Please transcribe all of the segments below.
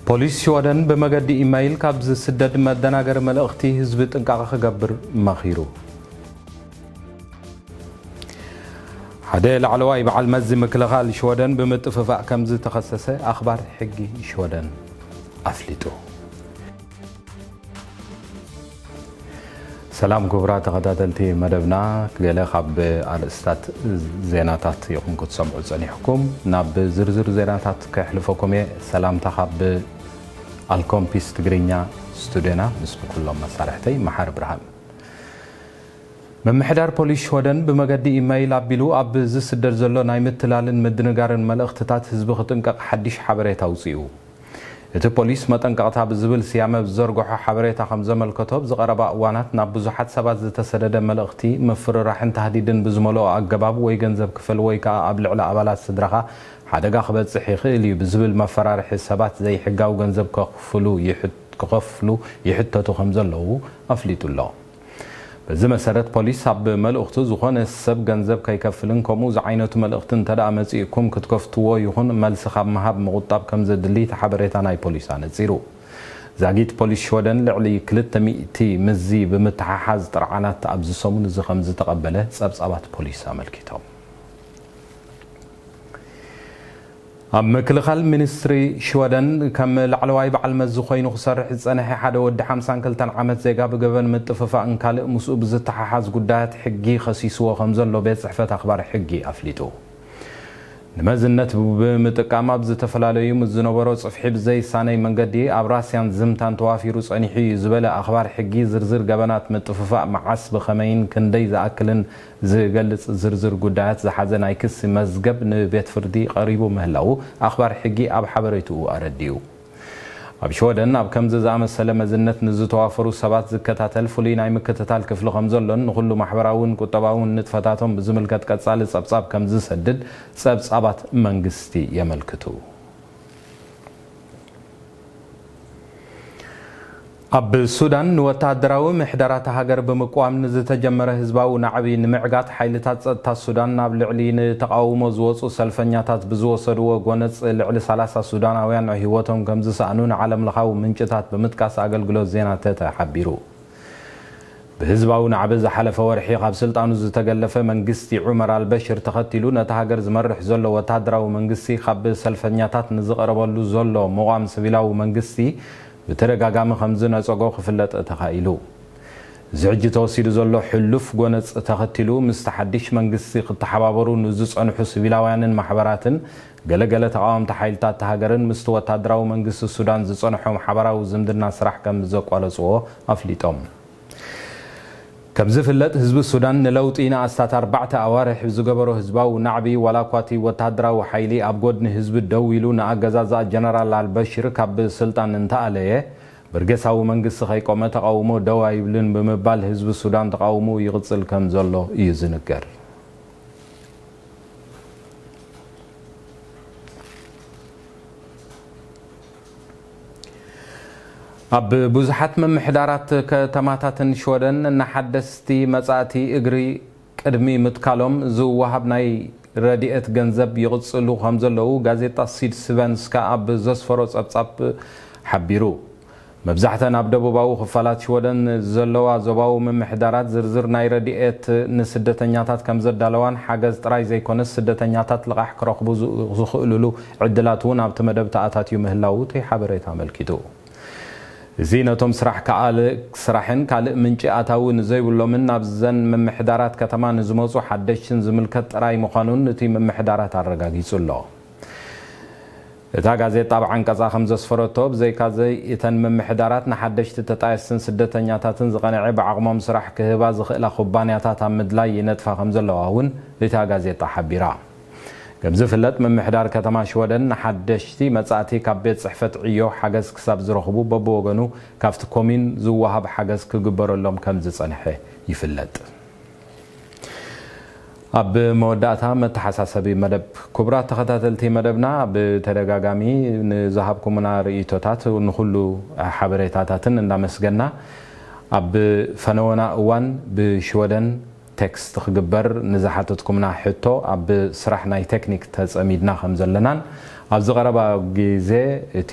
ፖሊስ ሽወደን ብመገዲ ኢመይል ካብ ዝስደድ መደናገሪ መልእኽቲ ህዝቢ ጥንቃቐ ክገብር መኺሩ። ሓደ ላዕለዋይ በዓል መዚ ምክልኻል ሽወደን ብምጥፍፋእ ከም ዝተኸሰሰ ኣኽባር ሕጊ ሽወደን ኣፍሊጡ። ሰላም ክቡራት ተኸታተልቲ መደብና፣ ገለ ካብ ኣርእስታት ዜናታት ኢኹም ክትሰምዑ ጸኒሕኩም። ናብ ዝርዝር ዜናታት ከሕልፈኩም እየ። ሰላምታ ካብ ኣልኮምፒስ ትግርኛ ስቱድዮና ምስ ኩሎም መሳርሕተይ መሓሪ ብርሃን። ምምሕዳር ፖሊስ ሽወደን ብመገዲ ኢመይል ኣቢሉ ኣብ ዝስደድ ዘሎ ናይ ምትላልን ምድንጋርን መልእኽትታት ህዝቢ ክጥንቀቕ ሓድሽ ሓበሬታ ኣውጺኡ። እቲ ፖሊስ መጠንቀቕታ ብዝብል ስያመ ዝዘርግሖ ሓበሬታ ከም ዘመልከቶ፣ ኣብዚ ቀረባ እዋናት ናብ ብዙሓት ሰባት ዝተሰደደ መልእኽቲ፣ ምፍርራሕን ታህዲድን ብዝመልኦ ኣገባብ ወይ ገንዘብ ክፈል ወይ ከኣ ኣብ ልዕሊ ኣባላት ስድራኻ ሓደጋ ክበጽሕ ይኽእል እዩ ብዝብል መፈራርሒ ሰባት ዘይሕጋዊ ገንዘብ ከኽፍሉ ይሕት-፣ ክኸፍሉ ይሕተቱ ከም ዘለዉ ኣፍሊጡ ኣሎ። በዚ መሰረት ፖሊስ ኣብ መልእኽቱ ዝኾነ ሰብ ገንዘብ ከይከፍልን ከምኡ ዝዓይነቱ መልእኽቲ እንተደኣ መጺእኩም ክትከፍትዎ ይኹን መልሲ ካብ ምሃብ ምቑጣብ ከም ዘድሊ እቲ ሓበሬታ ናይ ፖሊስ ኣነጺሩ። ዛጊት ፖሊስ ሽወደን ልዕሊ ክልተ ሚእቲ ምስዚ ብምትሓሓዝ ጥርዓናት ኣብዚ ሰሙን እዚ ከም ዝተቐበለ ጸብጻባት ፖሊስ ኣመልኪቶም። ኣብ ምክልኻል ሚኒስትሪ ሽወደን ከም ላዕለዋይ በዓል መዚ ኮይኑ ክሰርሕ ዝጸንሐ ሓደ ወዲ ሓምሳን ክልተን ዓመት ዜጋ ብገበን ምጥፍፋእን ካልእ ምስኡ ብዝተሓሓዝ ጉዳያት ሕጊ ከሲስዎ ከም ዘሎ ቤት ጽሕፈት ኣኽባር ሕጊ ኣፍሊጡ። ንመዝነት ብምጥቃም ኣብ ዝተፈላለዩ ምስ ዝነበሮ ጽፍሒ ብዘይሳነይ መንገዲ ኣብ ራስያን ዝምታን ተዋፊሩ ጸኒሑ እዩ ዝበለ ኣኽባር ሕጊ፣ ዝርዝር ገበናት ምጥፍፋእ መዓስ፣ ብኸመይን ክንደይ ዝኣክልን ዝገልጽ ዝርዝር ጉዳያት ዝሓዘ ናይ ክሲ መዝገብ ንቤት ፍርዲ ቀሪቡ ምህላዉ ኣኽባር ሕጊ ኣብ ሓበሬትኡ ኣረዲኡ። ኣብ ሽወደን ኣብ ከምዚ ዝኣመሰለ መዝነት ንዝተዋፈሩ ሰባት ዝከታተል ፍሉይ ናይ ምክትታል ክፍሊ ከም ዘሎን ንኹሉ ማሕበራውን ቁጠባውን ንጥፈታቶም ብዝምልከት ቀጻሊ ጸብጻብ ከም ዝሰድድ ጸብጻባት መንግስቲ የመልክቱ። ኣብ ሱዳን ንወተሃደራዊ ምሕደራ እታ ሃገር ብምቅዋም ንዝተጀመረ ህዝባዊ ናዕቢ ንምዕጋት ሓይልታት ጸጥታ ሱዳን ናብ ልዕሊ ንተቓውሞ ዝወጹ ሰልፈኛታት ብዝወሰድዎ ጎነጽ ልዕሊ ሰላሳ ሱዳናውያን ህይወቶም ከም ዝሰኣኑ ንዓለምለኻዊ ምንጭታት ብምጥቃስ ኣገልግሎት ዜና ተተ ሓቢሩ። ብህዝባዊ ናዕቢ ዝሓለፈ ወርሒ ካብ ስልጣኑ ዝተገለፈ መንግስቲ ዑመር ኣልበሽር ተኸቲሉ ነታ ሃገር ዝመርሕ ዘሎ ወተሃደራዊ መንግስቲ ካብ ሰልፈኛታት ንዝቐረበሉ ዘሎ ምቋም ሲቪላዊ መንግስቲ ብተደጋጋሚ ከም ዝነጸጎ ክፍለጥ ተኻኢሉ። እዚ ሕጂ ተወሲዱ ዘሎ ሕሉፍ ጎነጽ ተኸቲሉ ምስቲ ሓድሽ መንግስቲ ክተሓባበሩ ንዝጸንሑ ሲቪላውያንን ማሕበራትን ገለገለ ተቓወምቲ ሓይልታት እታ ሃገርን ምስቲ ወተሃደራዊ መንግስቲ ሱዳን ዝጸንሖም ሓባራዊ ዝምድና ስራሕ ከም ዘቋረጽዎ ኣፍሊጦም። ከም ዝፍለጥ ህዝቢ ሱዳን ንለውጢ ንኣስታት ኣርባዕተ ኣዋርሕ ዝገበሮ ህዝባዊ ናዕቢ ዋላ እኳ እቲ ወተሃደራዊ ሓይሊ ኣብ ጎድኒ ህዝቢ ደው ኢሉ ንኣገዛዝኣ ጀነራል ኣልበሽር ካብ ስልጣን እንተኣለየ፣ በርጌሳዊ መንግስቲ ከይቆመ ተቓውሞ ደው ኣይብልን ብምባል ህዝቢ ሱዳን ተቓውሞኡ ይቕጽል ከም ዘሎ እዩ ዝንገር። ኣብ ብዙሓት ምምሕዳራት ከተማታትን ሽወደን ንሓደስቲ መጻእቲ እግሪ ቅድሚ ምትካሎም ዝወሃብ ናይ ረድኤት ገንዘብ ይቕጽሉ ከም ዘለዉ ጋዜጣ ሲድ ስቨንስካ ኣብ ዘስፈሮ ጸብጻብ ሓቢሩ። መብዛሕተን ኣብ ደቡባዊ ክፋላት ሽወደን ዘለዋ ዞባዊ ምምሕዳራት ዝርዝር ናይ ረድኤት ንስደተኛታት ከም ዘዳለዋን ሓገዝ ጥራይ ዘይኮነስ ስደተኛታት ልቓሕ ክረኽቡ ዝ-፣ ዝኽእሉሉ ዕድላት እውን ኣብቲ መደብ ተኣታትዩ ምህላዉ እቲ ሓበሬታ ኣመልኪቱ። እዚ ነቶም ስራሕ ከኣል-፣ ስራሕን ካልእ ምንጪ ኣታዊ ንዘይብሎምን ናብዘን ምምሕዳራት ከተማ ንዝመጹ ሓደሽትን ዝምልከት ጥራይ ምዃኑን እቲ ምምሕዳራት ኣረጋጊጹ ኣሎ። እታ ጋዜጣ ኣብ ዓንቀጻ ከም ዘስፈረቶ፣ ብዘይካዚ እተን ምምሕዳራት ንሓደሽቲ ተጣየስትን ስደተኛታትን ዝቐንዐ ብዓቕሞም ስራሕ ክህባ ዝኽእላ ኩባንያታት ኣብ ምድላይ ይነጥፋ ከም ዘለዋ እውን እታ ጋዜጣ ሓቢራ። ከም ዝፍለጥ፣ ምምሕዳር ከተማ ሽወደን ንሓደሽቲ መጻእቲ ካብ ቤት ጽሕፈት ዕዮ ሓገዝ ክሳብ ዝረኽቡ በብወገኑ ካብቲ ኮሚን ዝወሃብ ሓገዝ ክግበረሎም ከም ዝጸንሐ ይፍለጥ። ኣብ መወዳእታ መተሓሳሰቢ መደብ። ክቡራት ተኸታተልቲ መደብና፣ ብተደጋጋሚ ንዝሃብኩምና ርእይቶታት ንኹሉ ሓበሬታታትን እንዳመስገና፣ ኣብ ፈነወና እዋን ብሽወደን ቴክስት ክግበር ንዝሓተትኩምና ሕቶ ኣብ ስራሕ ናይ ቴክኒክ ተጸሚድና ከም ዘለናን ኣብዚ ቀረባ ግዜ እቲ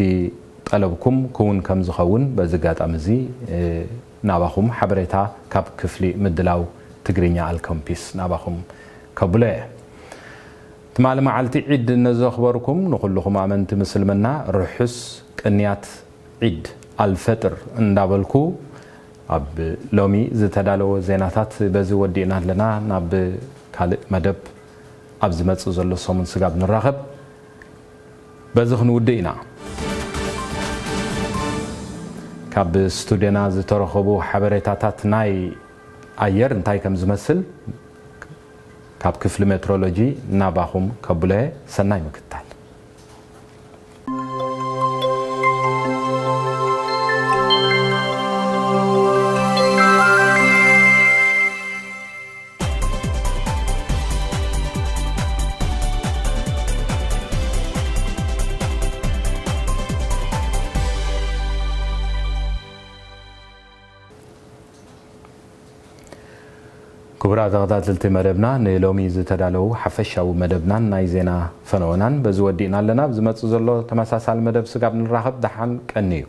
ጠለብኩም ክውን ከም ዝኸውን በዚ ኣጋጣሚ እዚ፣ እ፣ ናባኹም ሓበሬታ ካብ ክፍሊ ምድላው ትግርኛ ኣልከምፒስ ናባኹም ከብሎ እየ። ትማሊ መዓልቲ ዒድ ነዘኽበርኩም ንኹልኹም ኣመንቲ ምስልምና ርሑስ ቅንያት ዒድ ኣልፈጥር እንዳበልኩ፣ ኣብ ሎሚ ዝተዳለወ ዜናታት በዚ ወዲእና ኣለና። ናብ ካልእ መደብ ኣብ ዝመጽእ ዘሎ ሰሙን ስጋብ ንራኸብ። በዚ ክንውድእ ኢና። ካብ ስቱድዮና ዝተረኸቡ ሓበሬታታት ናይ ኣየር እንታይ ከም ዝመስል ካብ ክፍሊ ሜትሮሎጂ ናባኹም ከብሎ እየ። ሰናይ ምክትታል። ክቡራት ተኸታተልቲ መደብና፣ ንሎሚ ዝተዳለዉ ሓፈሻዊ መደብናን ናይ ዜና ፈነወናን በዚ ወዲእና ኣለና። ኣብ ዝመጽእ ዘሎ ተመሳሳሊ መደብ ስጋብ ንራኸብ፣ ደሓን ቀንዩ።